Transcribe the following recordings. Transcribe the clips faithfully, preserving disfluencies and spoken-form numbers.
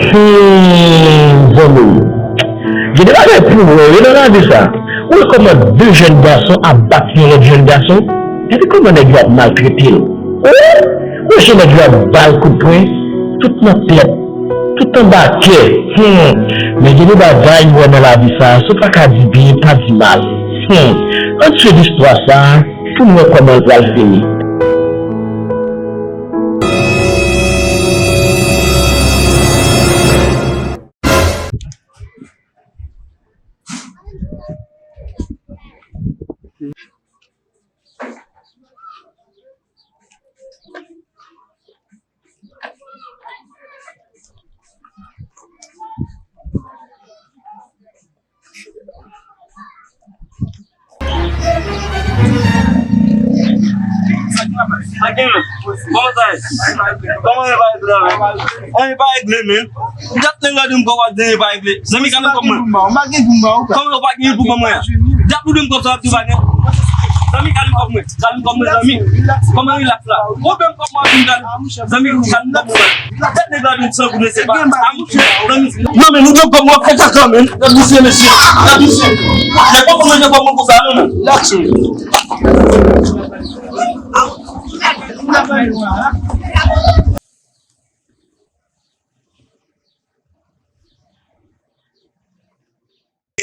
Hmm, zanmi m. Gen de bagay pou wè wi nan lavi sa. Ou wè kòman de jèn gason ap bat yon lòt jèn gason? Epi kòman nèg yo ap maltrete l? Ou wè jan nèg yo ap ba l kout pwen? Tout nan tèt, tout anba kè. Hmm. Men gen de bagay ou wè nan lavi sa, si w pa ka di byen, pa di mal. Hmm. Ann swiv istwa sa pou n wè kòman l pral fini. Kòman sa ye? Kòman e pa regle la, men? An, e pa regle, men. Dat nèg la di m kòb w ap di e pa regle. Zanmi, gade kòb mwen. Kòman ou pa gen pou ban mwen a? Dat ou di m kòb sa w ap di w pa gen. Zanmi, gade kòb mwen. Gade kòb mwen, zanmi. Kòman relax la? Ou ban m kòb mwen, gade. Zanmi, gade kòb mwen. Dat nèg la di m san goud, men se pa. A, mouche, zanmi. Non, men nou gen kòb mwen, fè kaka, men. Gade misye, mesye. Gade misye. Nèg pa konn manje kòb mwen konsa, non, men. Relax, men.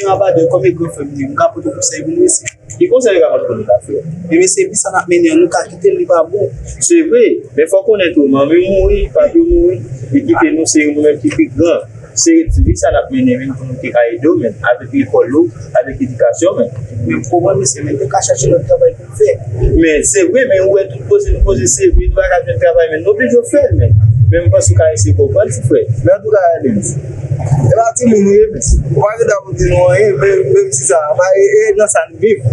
Anba de kòm e gran frè m li, m ka pote konsèy pou nou isi. Ki konsèy ou ka pote pou nou la, frè? Ebyen, se vi sa n ap mennen an, nou ka kite l, li pa bon. Se vre, men fò w konnen tou, manmi w mouri, papi w mouri, li kite nou, se nou menm ki pi gran. Se vi sa n ap mennen, men pou nou te ka ede w, men avèk lekòl ou, avèk edikasyon, men. Men m konprann, mesye, men te ka chache lòt travay pou m fè. Men, se vre, men ou wè tout koze nou koze, se vre, nou pa ka jwenn travay, men nou oblije fè l, men. Men m panse ou ka eseye konprann, ti frè. Men antouka, Alex, e pa timoun ou ye, men. Ou pa gen dwa pou di nou anyen, men, menm si sa, pa, e, e nan sa n viv.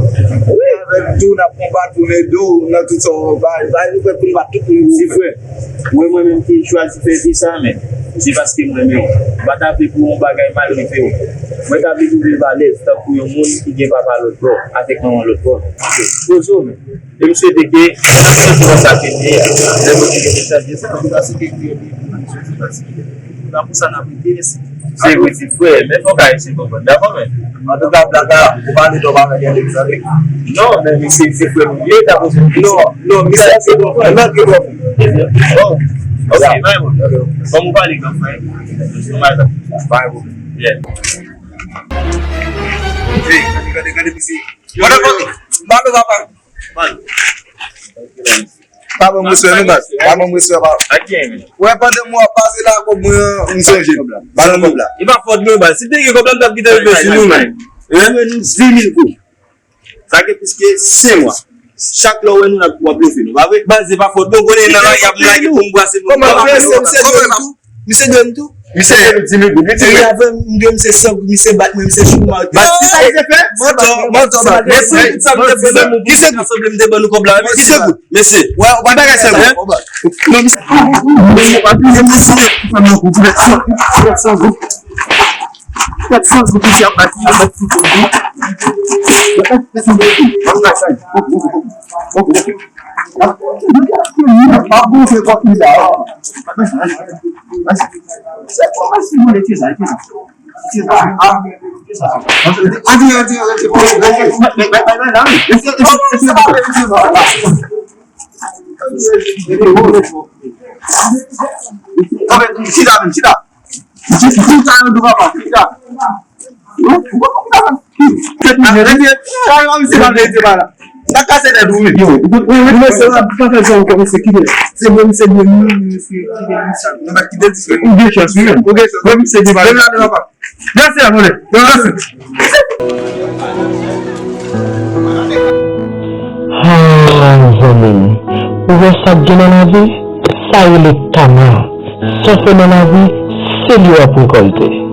Wi. Avèk tou, n ap konbat pou n ede w nan tout sa w bay, bay nou prèt pou n bat tout moun. Ti frè, mwen, mwen menm ki chwazi fè vi sa, men se paske m renmen w. M pa ta vle pou yon bagay mal rive w. Mwen ta vle pou w viv alèz, tankou yon moun ki gen papa lòt bò, avèk manman lòt bò, men. Poze w, men. E m swete ke, nan sitiyasyon sa ke n ye a, lè nou te gen chanje sa, nou ta site ki yo, nou ta site ki yo. Nan pou sa n ap rete, mèsi. Se vre, ti frè, men fò w ka eseye konprann. Dakò, men. Antouka, blaga, ou pa gen dwa pa fè gen egzanp. Non, men misye, se frè m li ye, ta poze m kesyon. Non, non, misye, se bon frè. Nan ki bon frè. Bon. Ok, pa gen pwoblèm. Kòm ou pale gran frè, nou mal. Pa gen pwoblèm. Yeah. Hey, gade, gade, gade, misye. Yo, yo, yo. Pale, papa. Pa ban m respè, non, baz. Pa ban m respè, pa. Wè, pandan mwen ap pase la, kòb mwen, m sonje. Ba nou kòb la. E pa fòt mwen, baz. Si te gen kòb la, m t ap kite l rive sou nou, men. Mwen, nou di mil goud. Sa gen plis ke senk mwa. Chak lè w wè nou, n ap, w ap blofe nou, pa vre? Baz, se pa fòt mwen, konnen nan lari ap lage pou m brase nou. Kòman, misye dwe m tou? Misye dwe m tou? Misye dwe m di mil goud. Misye dwe m di mil goud. Misye bat mwen, misye chou mwen. Baz, ki sa misye fè? Mantò, mantò, baz. Mèsi pou tout sa m te fè, men ki se goud? Sanble m te ban nou kòb la, men ki se goud? Mesye. Wè, w pa ta ka sèvi. Non, misye. Misye pa bliye, misye. San goud. San goud, misye ap bat, ap bat tout moun. Chita, men, chita. Chita, men, papa, chita. Sa ka se dèt ou, wi. Yo, ou pa fè sa ankò, mesye, kite. Se bon, se bon, nou, mesye, kite, mesye. Nou pa kite, ou gen chans, wi, menm. Ou gen chans. Bon, mesye, di pa. Menm la, nou pa. Gras a Bondye. Gras. Ah, zanmi m, ou wè sa k gen nan lavi? Sa rele tama. Sa fè nan lavi, se li w ap rekòlte.